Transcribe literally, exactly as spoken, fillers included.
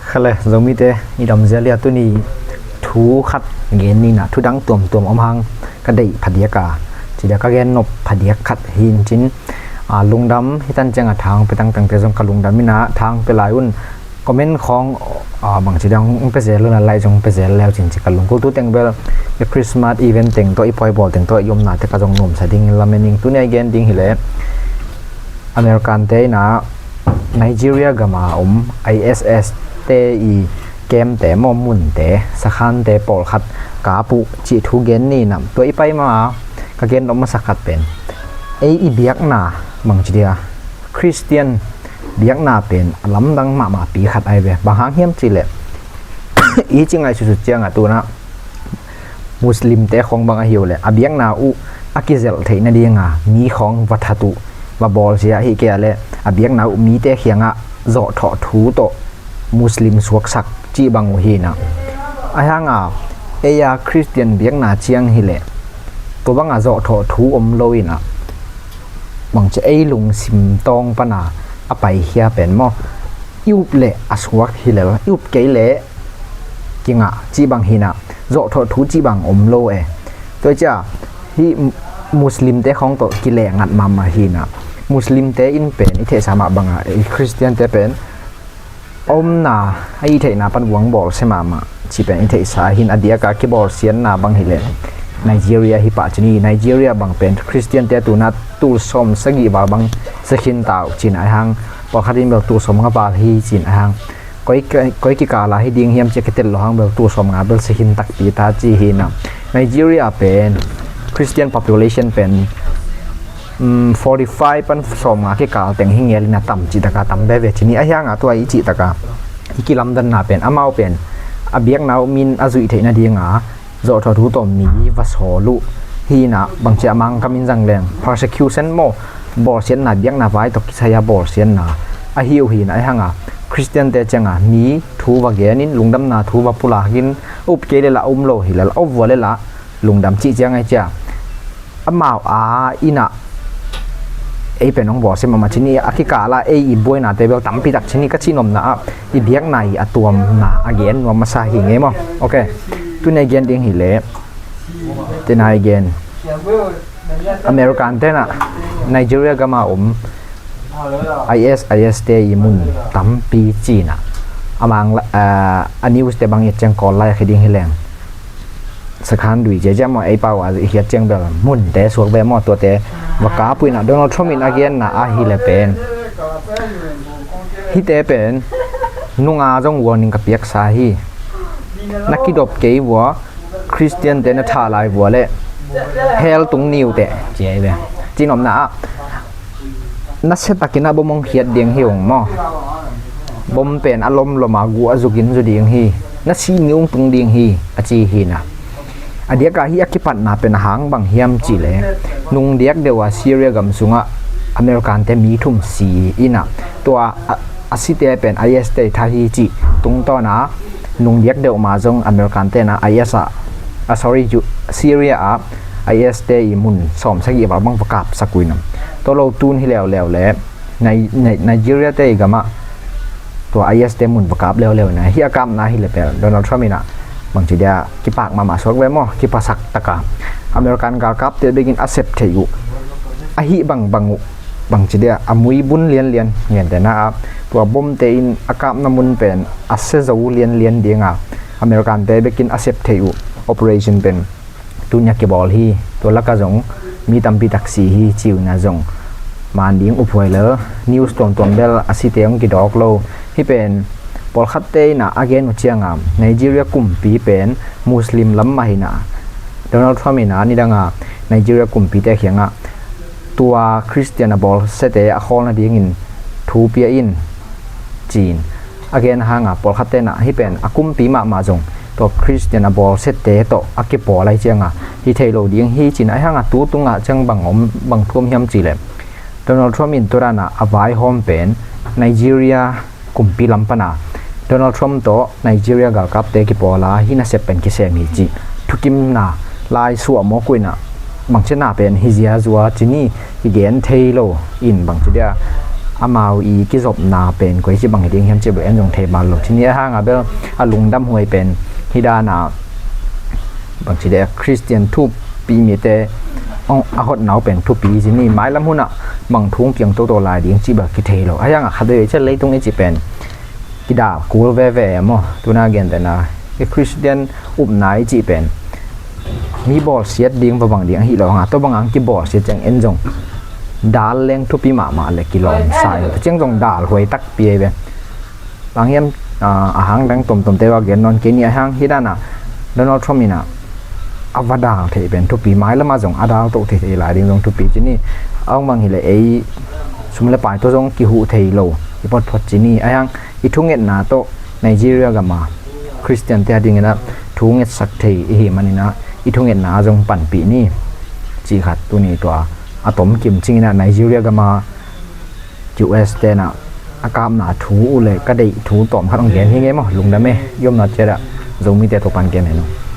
Khale, Zomite i dam zial hi a, tuni thu khat gen ni na, thu dang tuamtuam om hang ka deih phadiak a, ci dia ka gen nop phadiak khat hi in cin, a, lungdam hi tan ciang a, thang pe tangtangte zong ka lungdam in a, thang pe lai un, comment khawng, a, bang ci dia hong pe zel un a, like zong pe zel leu cin ci ka lungkul. Tu teng bel i Christmas event teng tawh, i pawibawl teng tawh, i omnate ka zong nuamsa ding lamen ing. Tuni a i gen ding hi leh American te in a Nigeria gam a om I S I S te i camp te maw, munte, sakhante pawlkhat kap uh cih thu gen ni na. Tua i pai ma a ka gen nop masa khat pen, ei i biakna, bang ci dia, Christian biakna pen a lamdang mahmah pi khat ahi ve. Bang hang hiam cih leh i ci ngaihsutsut ciang a, tu in a Muslim te khawng bang ahi uh leh a biakna uh a kizelh theih nading a mi khawng va that uh, va bawlsia ahih kei a leh a biakna uh mite kiang ah zawhthawh thu tawh Muslim suaksak cih bang uh hi na. Ahi hang a ei a Christian biakna ciang hi leh tua bang a zawhthawh thu om lo in a, bang ci, ei lungsim tawng pan a a paikhia pen maw, i up leh a suak hi lel, i up kei leh kingah cih bang hi na, zawhthawh thu cih bang om lo e. Tua ciang hih Muslim te khawng tawh kileh ngat mahmah hi na. Muslim te in pen i theihsa mah bang a, i Christian te pen a omna, a i theihna pan vuang bawlsia mahmah cih pen i theihsa hi in, a diak a kibawlsiatna bang hi leh Nigeria hi pah ci ni. Nigeria bang pen Christian te tu in a tul sawm sagih val bang sia khin ta uh ci in, ahi hang pawlkhat in bel tul sawm nga val hi ci in, ahi hang koi, koi kikal a hi ding hiam ci a kitel lo hang bel tul sawm nga bel sia khin takpi ta ci hi na. Nigeria pen Christian population pen, um, forty five pan sawm nga kikal teng hi ngel in a, tam cih tak a tam veve ci ni. Ahi hang a tua i cih tak a i kilamdanna pen, amau pen a biakna uh mi in a zuih theih nading a zawhthawh thu tawh mi va sawl uh hi na. Bang ci a, Mangkam in zang leng persecution maw, bawlsiatna, biakna vai tawh kisai a bawlsiatna ahi uh hi na. Ahi hang a Christian te ciang a mi thu va gen in, lungdamna thu va pulak in, up kei leh lah um lo hi lel, up vua leh lah lungdam cih ciang ahi cia, amau a in a ei pen hong bawlsia mahmah ci ni. A kikal a ei i buainate bel tampi tak ci ni, ka cih nopna ah i biakna i a tuamna a gen nuam masa hi ngei maw. Ok, tuni a i gen ding hi leh, tuni a i gen, American te in a Nigeria gam a om I S I S te i mun tampi ci in a, a mang la, a, a news te bang i et ciang Kawl lai a khi ding hi leng, sakhan dui cia cia maw, ei pau a i khiat ciang bel munte suak ve maw, tuate va kap uh in a, Donald Trump in a genna ahi leh pen, hihte pen nung a zong warning ka piaksa hi. Na kidop kei vua, Christian te na thah lai vua leh hell tung ni uh teh, ci ahi ve. Cih nopna ah nasia takin a bom hong khiat ding hi ung maw. Bom pen a lomlom a guh a zuk in zu ding hi. Na si ni ung tung ding hi, a ci hi na. A diak a hih a kipatna pen a hang bang hiam cih leh, nung diak deuh a Syria gam sung ah American te mi thum si in a, tua a, a site pen I S te tha hi cih tungtawn a, nung diak deuh ma zong American te in a I S ah, a, sorry, Ju-, Syria ah I S te i mun sawm sagih val bang va kapsak uh in a. Tua lo tun hi leuleu leh Ni-, Ni-, Nigeria te i gam ah tua I S te mun va kap leuleu in a, hih a kapna hi leh pen Donald Trump in a bang ci dia, kipak mahmah suak ve maw, kiphasak tak a American galkapte bek in a sep theih uh, ahi bangbang uh, bang ci dia, a mui bun lianlian, gentehna ah tua bomte in a kapna mun pen a sia zo lianlian ding a American te bek in a sep theih uh operation pen tuni a kibawl hi. Tua lak ah zong mi tampi tak si hi, ci uh in a zong man ding uphuai lel, news tuamtuam bel a site hong kidawk lo. Hih pen pawlkhatte in a a gen uh ciang a, Nigeria kumpi pen Muslim lam mah hi na, Donald Trump in a nidang a Nigeria kumpite kiang ah tua Christian a bawlsiate a khawl nading in thu pia in, ci in a gen hang a, pawlkhatte in a hih pen a kumpi mahmah zong tua Christian a bawlsiate tawh a kipawl ahih ciang a hi thei lo ding hi, ci in a. Ahi hang a tu tung ah ciang bang om, bang thu om hiam cih leh, Donald Trump in tua dan a a vaihawm pen Nigeria kumpi lam pan a Donald Trump tawh Nigeria galkapte kipawl a hih nasep pen kisem hi cih thukimna lai suah mawk uh in a, bang ci a, na pen hi zia zua ci ni, hi gen thei lo in, bang ci dia, amau i kizopna pen koici bang hi ding hiam cih bel en zong thei bal lo. Cih ni a hang a bel a lungdam huai pen hih dan a bangci deh Khristian thupi mite a hotna uh pen thupi cih ni, mailam hun ah bang thu hong piang toto lai ding cih bel kithei lo. A hang a khat vei ciang leitung i cih pen kidal kul veve maw? Tuna gentehna i Khristian upna i cih pen mi bawlsiat ding va bang ding ahi lo hang a, tua bang hang kibawlsiat ciang en zong dal leng thupi mahmah le kilawm sa hi. Tua ciang zong dal huai takpi ahi ve. Bang hiam, ah, a hang dang tomtomte va gen nawn kei ni. A hang hih dan a Donald Trump in a a va dal theih pen thupi, mailam ah zong a dal to thei thei lai ding zong thupi cih ni. A hong bang hi leh ei sum le pai tawh zong kihuh thei lo i photphot cih ni. A hang i thungetna tawh Nigeria gam a Khristiante a dingin a thu ngetsak thei i hih manin a i thungetna ah zong panpih ni cih khat tuni tua a tomkim cingin a Nigeria gam a U S te in a a kapna thu uh le ka deih thu tawm khat hong gen hi ing e maw? Lungdam e, i omna ciat ah Zomite tawh pan gen hen aw.